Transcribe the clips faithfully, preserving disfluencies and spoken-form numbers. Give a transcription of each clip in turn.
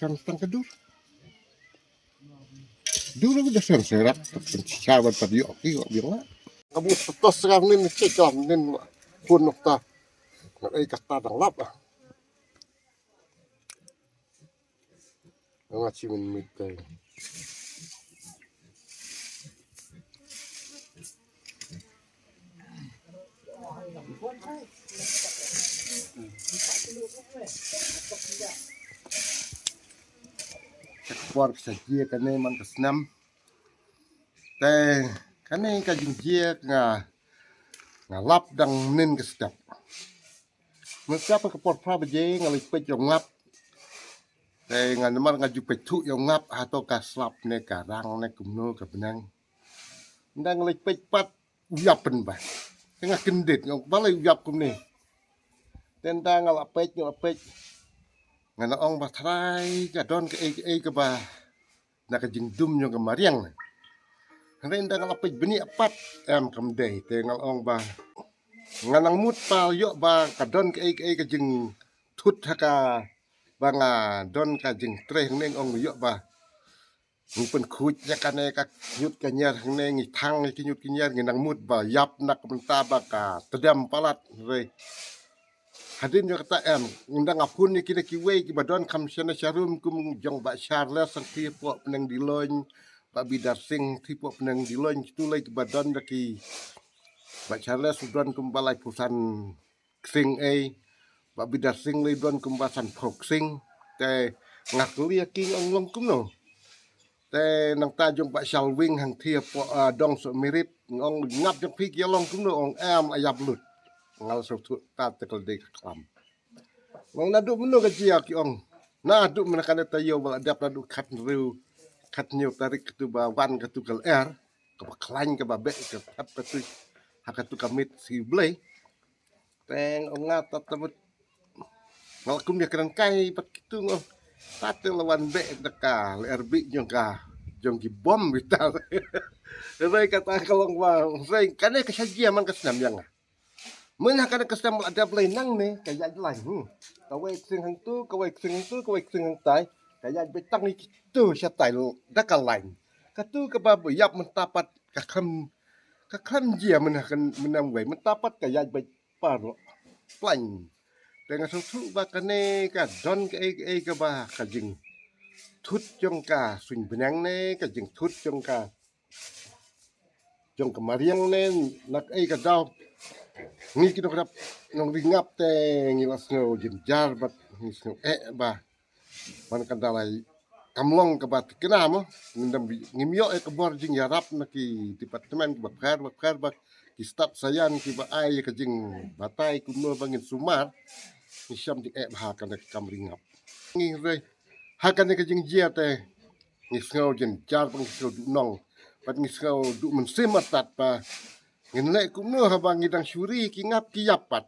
Kan tang ka dur. Dur aku dah sen serap, tak sen siapa tadi, oke, kok bilang lah. Kamu setos sekarang ni, cek lah, ni pun nokta. Nak ai kata dang lap ah. Nga chi min mit tai. Ka por ka sa jia kane man ka snem. Te kane ka jingjia nga, nga lap dang nin ka step. Mynta pat ka por phra baje nga leit peit ïa u ngap. Te nga namar nga ju peit thuh ïa u ngap, hato ka slap ne ka rang ne kumno ka bneng. Ynda nga leit peit pat u ïap pynban. Te nga kyndit, nga ong balei u ïap kumne. Te ynda nga la peit, nga la peit. Nga la ong ba trai ka don kaei kaei kaba na ka jingdum jong ka mariang. Hynrei ynda nga la peit bniah pat, em, kam dei. Te nga la ong ba nga nang mut ba ïoh ba ka don kaei kaei ka jingthut ha ka, ba nga don ka jingtrei hangne, nga ong ïoh ba ngi pynkhuid ïa kane ka ñiut ka ñiar hangne, ngi thang ïa ki ñiut ki ñiar, ngi nang mut ba ïap na ka bynta ba ka tdem palat. Hynrei hadien jong kata, em, ynda nga phone ïa kine kiwei kiba don kham shane sharum kum jong Bah Charles hangtei hapoh Pneng Diloin, Bah Bidar Singh hangtei hapoh Pneng Diloin, kitu lei kiba don da ki, Bah Charles u don kumba laiphew san ksing ei, Bah Bidar Singh lei don kumba sanphew ksing. Te nga kylli ïa ki, nga ong long kumno. Te nangta jong Bah Shalwing hangtei hapoh, ah, Dong Sohmirit, nga ong ngap jong phi ki ïa long kumno, ong em, ïap lut. Nga la sngewthuh ta te ka la dei ka khlam. Nga ong naduh mynno ka jia, ki ong naduh mynne kane taïew ba la dep, naduh khathynriew khathynñiew tarik katu ba wan katu ka lyer kaba khlaiñ kaba beh ka thep katu ha katu ka miet sngi Blei. Te nga ong nga ta ta mut nga la kum ïa kren kai bad kitu, nga ong ta te la wan beh da ka lyer bih jong ka, jong ki bom bita. Hynrei kata ka long ba hynrei kane ka sa jia man ka snem ïa nga. Mynha kane ka snem la dep lei nangne ka ïaid lain. Hmm. Kawei ksing hangtu, kawei ksing hangtu, kawei ksing hangtai. Ka ïaid beit tang ïa kitu shatai da ka lain. Katu kaba ïap mynta pat ka khlem, ka khlem jia mynha kan mynam wei, mynta pat ka ïaid beit paralok. Plain. Te nga sngewthuh ba kane ka don kaei kaei kaba ka jingthut jong ka suiñ bneng ne ka jingthut jong ka, jong ka mariang ne na kaei ka daw. Ngi ki nongrep nongri ngap te ngi la sngew jynjar bad ngi sngew eh ba man ka dalai kam long kaba thikna mo. Ngim ïoh ïa ka bor jingïarap na ki department kiba pher ba pher ba ki stad saïan kiba ai ïa ka jingbatai kumno ba ngin sumar. Ngi shem jingeh bha ha kane ka kam ri ngap. Ngi hynrei ha kane ka jingjia te ngi sngew jynjar bad ngi sngew duh nong bad ngi sngew duh mynsiem artat ba ngin leh kumno haba ngi dang shu ri ki ngap ki ïap pat.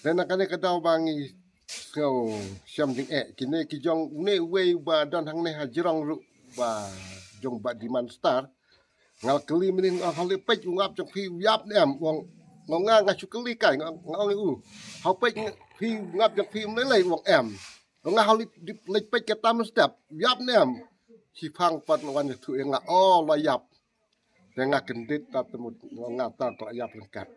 Te na kane ka daw ba ngi sngew shem jingeh, kine ki jong une uwei ba don hangne ha jrong ruh ba jong Bah Dimanstar. Nga la kylli mynnin, nga ong hali peit u ngap jong phi u ïap ne em, u ong nga, nga shu kylli kai, nga, nga ong ïa u, hau peit phi u ngap jong phi um lei lei, u ong em. U ong nga hali dip leit peit kata mynstep u ïap ne em. Shiphang pat la wan ïathuh ïa nga, o la ïap. Te nga kyndit ta te mut, nga ong nga ta ka la ïap ryngkat.